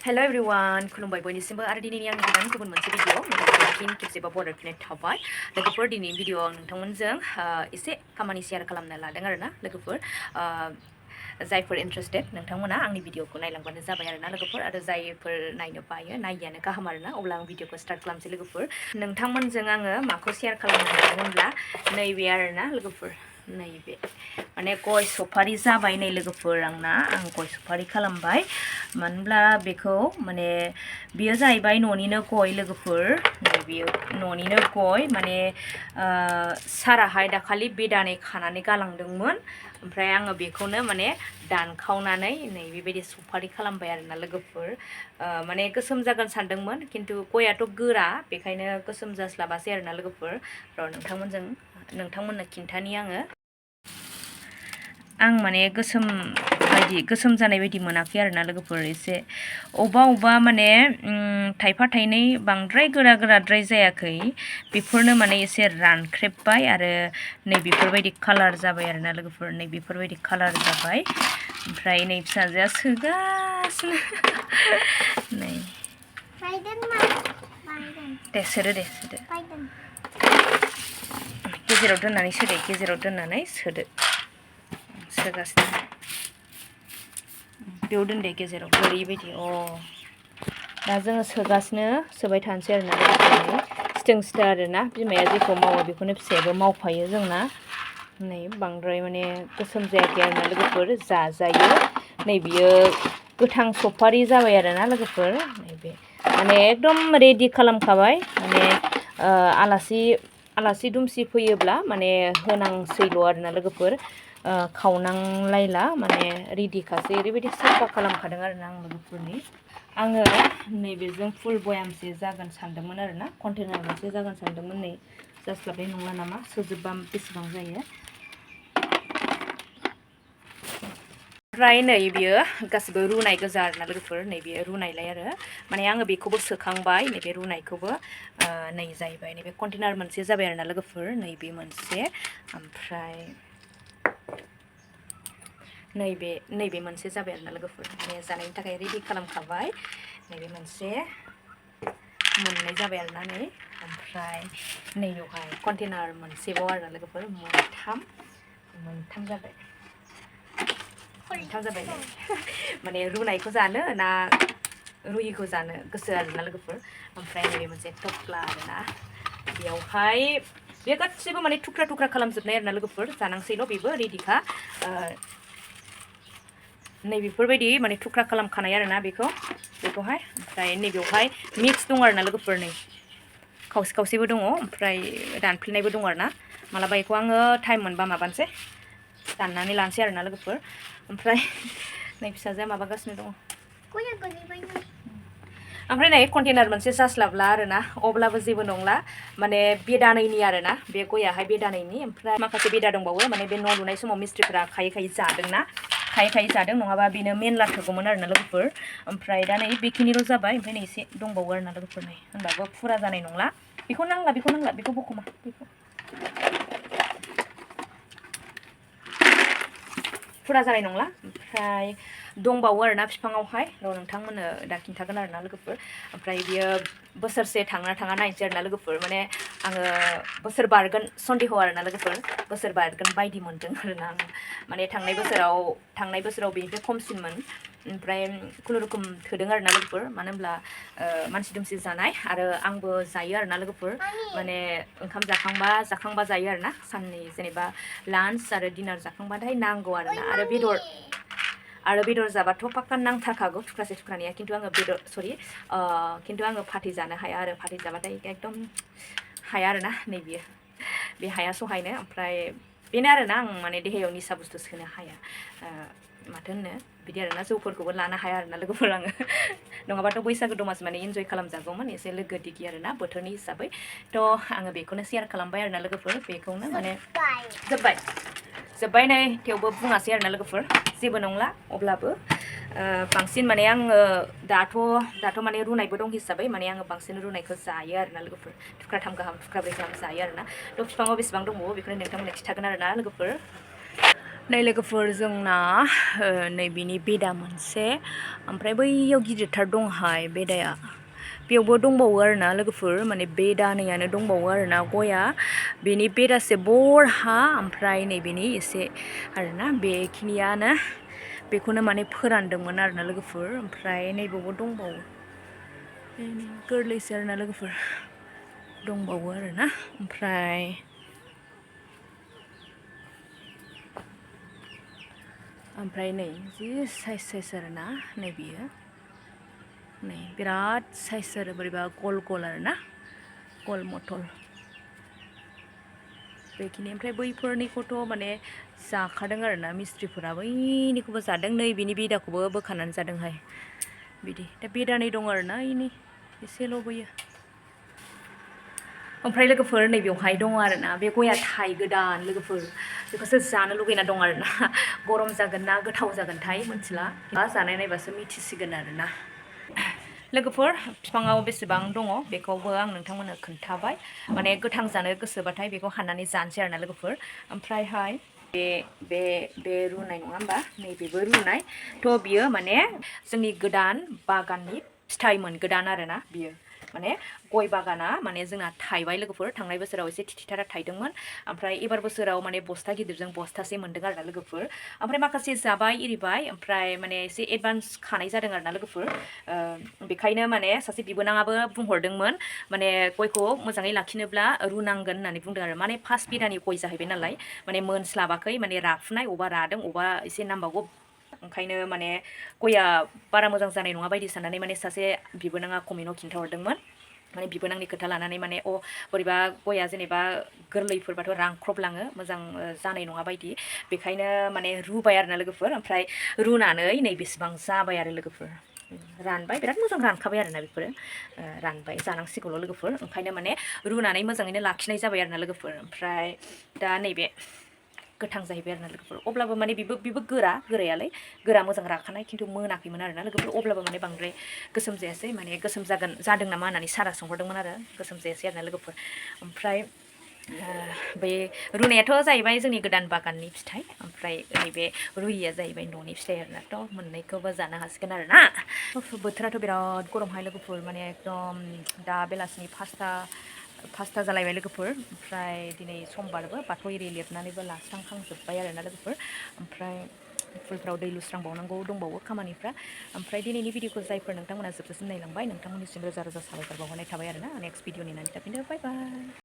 Hello everyone, खुलुमबाय बयनिसिमबो आरो दिनैनि आंनि गोदान गुबुन मोनसे भिडिअ नोंथांखौ फिन खेबसेबाव बरायफिननाय थाबाय लोगोफोर दिनैनि भिडिअआव आं नोंथांमोनजों एसे खामानि शेयार खालामनो लादों आरोना लोगोफोर जायफोर इन्टारेस्टेड नोंथांमोना आंनि भिडिअखौ नायलांबानो जाबाय आरोना लोगोफोर आरो जायफोर नायनो बायो नायियानो गाहाम आरोना अब्ला आं भिडिअखौ स्टार्ट खालामसै लोगोफोर नोंथांमोनजों आङो माखौ शेयार खालामनो नागिरदों होनब्ला नैबे आरोना लोगोफोर नैबे माने गय सफारि जाबाय नै लोगोफोर आंना आं गय सफारि खालामबाय मानोब्ला बेखौ माने बियो जाहैबाय न'निनो गय लोगोफोर बियो न'निनो गय माने साराहाय दाखालि बेदानै खानानै गालांदोंमोन ओमफ्राय आङो बेखौनो माने दानखावनानै नै बेबायदि सफारि खालामबाय आरोना लोगोफोर माने गोसोम जागोन सानदोंमोन खिन्थु गयाथ' गोरा बेखायनो गोसोम जास्लाबासै आरोना लोगोफोर र' नोंथांमोननो खिन्थानि आं माने गोसोम जानाय बायदि मोनाखै आरोना लोगोफोर एसे अबा माने थाइफा थाइनै बांद्राय गोराद्राय जायाखै बेफोरनो माने एसे रानख्रेबबाय आरो नै बेफोरबायदि कालार जाबाय आरोना लोगोफोर नै बेफोरबायदि कालार जाबाय ओमफ्राय नै फिसाजोआ सोगासिनो नै दे सोदो गेजेराव दोननानै सोदो सोगासिनो बेयाव दोन दे गेजेराव ओरैबायदि दा जोङो सोबाय थानोसै आरोना सिथों आरोना बिमाया जेखौ मावो बेखौनो फिसायाबो मावफायो जोंना नै बांद्राय माने गोसोम जायाखै आरोना लोगोफोर जाजायो नै बियो गोथां सफारि जाबाय आरोना लोगोफोर नैबे माने एकदम रेडि खालामखाबाय माने आलासि दुमसि फैयोब्ला माने होनांसैल' आरोना लोगोफोर खावनांलायला माने रेडिखासै ओरैबायदि साफा खालामखादों आरोना आं लोगोफोरनि आङो नैबेजों फुल बयामसे जागोन सानदोंमोन आरोना कन्टेनार मोनसे जागोन सानदोंमोन नै जास्लाबनाय नंला नामा सोजोबबा बेसेबां जायो ओमफ्राय नै बियो गासिबो रुनाय गोजा आरोना लोगोफोर नै बियो रुनायलाय आरो माने आङो बेखौबो सोखांबाय नैबे रुनायखौबो नै जाहैबाय नैबे कन्टेनार मोनसे जाबाय आरोना लोगोफोर नैबे मोनसे ओमफ्राय नैबे मोनसे जाबाय आरोना लोगोफोर माने जानायनि थाखाय रेडि खालामखाबाय नैबे मोनसे मोननै जाबाय आरोना नै ओमफ्राय नैबेवहाय कन्टेनार मोनसेबाव आरोना लोगोफोर मोनथाम जाबाय माने रुनायखौ जानो ना रुयिखौ जानो गोसो आरोना लोगोफोर ओमफ्राय नैबे मोनसे थफ्ला आरोना बेयावहाय बे गासिबो माने थुख्रा खालामजोबनाय आरोना लोगोफोर जानांसैल' बेबो रेडिखा नै बेफोरबायदि माने थुख्रा खालामखानाय आरोना बेखौहाय ओमफ्राय नैबेवहाय मिक्स दं आरोना लोगोफोर नै खावसेबो दङ ओमफ्राय दानफ्लेनायबो दङ आरोना मालाबा बेखौ आङो टाइम मोनबा माबानोसै दाननानै लानोसै आरोना लोगोफोर ओमफ्राय नै फिसाजोआ माबागासिनो दङ ओमफ्राय नै कन्टेनार मोनसे जास्लाबला आरोना अब्लाबो जेबो नंला माने बेदानैनि आरोना बे गयाहाय बेदानैनि ओमफ्राय माखासे बेदा दंबावो माने बे न' लुनाय समाव मिस्ट्रिफोरा खायै जादोंना खायै जादों नङाबा बेनो मेनला थोगौमोन आरोना लोगोफोर ओमफ्राय दा नै बेखिनिल' जाबाय ओमफ्राय नै एसे दंबावो आरोना लोगोफोर नै होनबाबो फुरा जानाय नंला बेखौ नांला बेखौ बख'मा फुरा जानाय नंला ओमफ्राय दंबावो आरोना बिफाङावहाय र' नोंथांमोननो दा खिन्थागोन आरोना लोगोफोर ओमफ्राय बियो बोसोरसे थाङा नायनोसै आरोना लोगोफोर माने आङो बोसोर बारगोन सन्देह आरोना लोगोफोर बोसोर बारगोन बायदि मोनदों आरोना आं माने थांनाय बोसोराव बेनिफ्राय खमसिनमोन ओमफ्राय खुनुरुखुम थोदों आरोना लोगोफोर मानो होनब्ला मानसि दुमसि जानाय आरो आंबो जायो आरोना लोगोफोर माने ओंखाम जाखांबा जायो आरोना साननि जेनेबा लान्च आरो डिनार जाखांबाथाय नांगौ आरोना आरो बेदर जाबाथ' पाक्का नांथारखागौ थुख्रानैया खिन्थु आङो फाथै जानो हाया आरो फाथै जाबाथाय एकदम हाया आरोना नै बियो बे हाया सहायनो ओमफ्राय बेनो आरोना आं माने देहायाव निसा बुस्थु सोनो हाया माथो होननो बिदि आरोना जौफोरखौबो लानो हाया आरोना लोगोफोर आङो नङाबाथ' बैसागो दमासि माने इन्जय खालामजागौमोन एसे लोगो दिगि आरोना बोथोरनि हिसाबै थ' आङो बेखौनो शेयार खालामबाय आरोना लोगोफोर बेखौनो माने जोब्बाय नै थेवबो बुङासै आरोना लोगोफोर जेबो नंला अब्लाबो बांसिन माने आङो दाथ' माने रुनायबो दं हिसाबै माने आङो बांसिन रुनायखौ जायो आरोना लोगोफोर थुख्राथाम गाहाम थुख्राब्रै गाहाम जायो आरोना थ' बिफाङाव बेसेबां दंबावो बेखौनो नोंथांमोननो खिन्थागोन आरोना लोगोफोर नै लोगोफोर जोंना नैबेनि बेदा मोनसे ओमफ्राय बैयाव गिदिरथार दंहाय बेदाया बेयावबो दंबावो आरोना लोगोफोर माने बेदानैयानो दंबावो आरोना गया बेनि बेदासे बरहा ओमफ्राय नैबेनि एसे आरोना बेखिनियानो बेखौनो माने फोरानदोंमोन आरोना लोगोफोर ओमफ्राय नैबावबो दंबावो गोरलैसो आरोना लोगोफोर दंबावो आरोना ओमफ्राय नै जि साइज आरोना नै बियो नै बिराद साइज आरो बोरैबा गल गल आरोना गल मथल बेखिनि ओमफ्राय बैफोरनिखौथ' माने जाखादों आरोना मिस्ट्रिफोरा बैनिखौबो जादों नै बिनि बेदाखौबो बोखानानै जादोंहाय बिदि दा बेदानै दं आरोना इनि एसेल' बोयो ओमफ्राय लोगोफोर नै बेवहाय दङ आरोना बे गया थाइ गोदान लोगोफोर बेखौसो जानो लुगैना दं आरोना गरम जागोन ना गोथाव जागोनथाय मिथिला जानाय नायबासो मिथिसिगोन आरोना लोगोफोर बिफाङाव बेसेबां दङ बेखौबो आं नोंथांमोननो खोन्थाबाय माने गोथां जानो गोसोबाथाय बेखौ हाननानै जानोसै आरोना लोगोफोर ओमफ्रायहाय बे रुनाय नङा होमबा नैबेबो रुनाय थ' बियो माने जोंनि गोदान बागाननि फिथाइमोन गोदान आरोना बियो माने गय बागाना माने जोंना थाइबाय लोगोफोर थांनाय बोसोराव एसे थिथिथारा थाइदोंमोन ओमफ्राय एबार बोसोराव माने बस्ता गिदिरजों बस्तासे मोन्दों आरोना लोगोफोर ओमफ्राय माखासे जाबाय एरिबाय ओमफ्राय माने एसे एडभान्स खानाय जादों आरोना लोगोफोर बेखायनो माने सासे बिबोनाङाबो बुंहरदोंमोन माने गयखौ मोजाङै लाखिनोब्ला रुनांगोन होननानै बुंदों आरो माने फार्स्ट बिदानि गय जाहैबाय नालाय माने मोनस्लाबाखै माने राफुनाय अबा रादों अबा एसे नांबावगौ ओंखायनो माने गया बारा मोजां जानाय नङा बायदि साननानै माने सासे बिबोनाङा कमेन्टआव खिन्थाहरदोंमोन माने बिबोनांनि खोथा लानानै माने बोरैबा गया जेनेबा गोरलैफोरबाथ' रांख्रबलाङो मोजां जानाय नङा बायदि बेखायनो माने रुबाय आरोना लोगोफोर ओमफ्राय रुनानै नै बेसेबां जाबाय आरो लोगोफोर रानबाय बिराद मोजां रानखाबाय आरोना बेफोरो रानबाय जानांसिगौल' लोगोफोर ओंखायनो माने रुनानै मोजाङैनो लाखिनाय जाबाय आरोना लोगोफोर ओमफ्राय दा नैबे गोथां जाहैबाय आरोना लोगोफोर अब्लाबो माने बेबो गोरायालाय गोरा मोजां राखानाय खिन्थु मोनाखैमोन आरोना लोगोफोर अब्लाबो माने बांद्राय गोसोम जायासै माने गोसोम जादों नामा होननानै सारा सोंहरदोंमोन आरो गोसोम जायासै आरोना लोगोफोर ओमफ्राय बे रुनायाथ' जाहैबाय जोंनि गोदान बागाननि फिथाइ ओमफ्राय नैबे रुयिया जाहैबाय न'नि फिथाइ आरोनाथ' मोननैखौबो जानो हासिगोन आरोना बोथोराथ' बिराद गरमहाय लोगोफोर माने एकदम दा बेलासिनि पासथा जालायबाय लोगोफोर ओमफ्राय दिनै समबारबो बाथौ एरि लिरनानैबो लास्रांखांजोब्बाय आरोना लोगोफोर ओमफ्राय फुलफ्राव दै लुस्रांबावनांगौ दंबावो खामानिफ्रा ओमफ्राय दिनैनि भिडिअखौ जायफोर नोंथांमोना जोबजासिम नायलांबाय नोंथांमोननिसिम रोजा रोजा साबायखर बावहरनाय थाबाय आरोना नेक्स्ट भिडिअनि नायनो थाफिनदो बाय बाय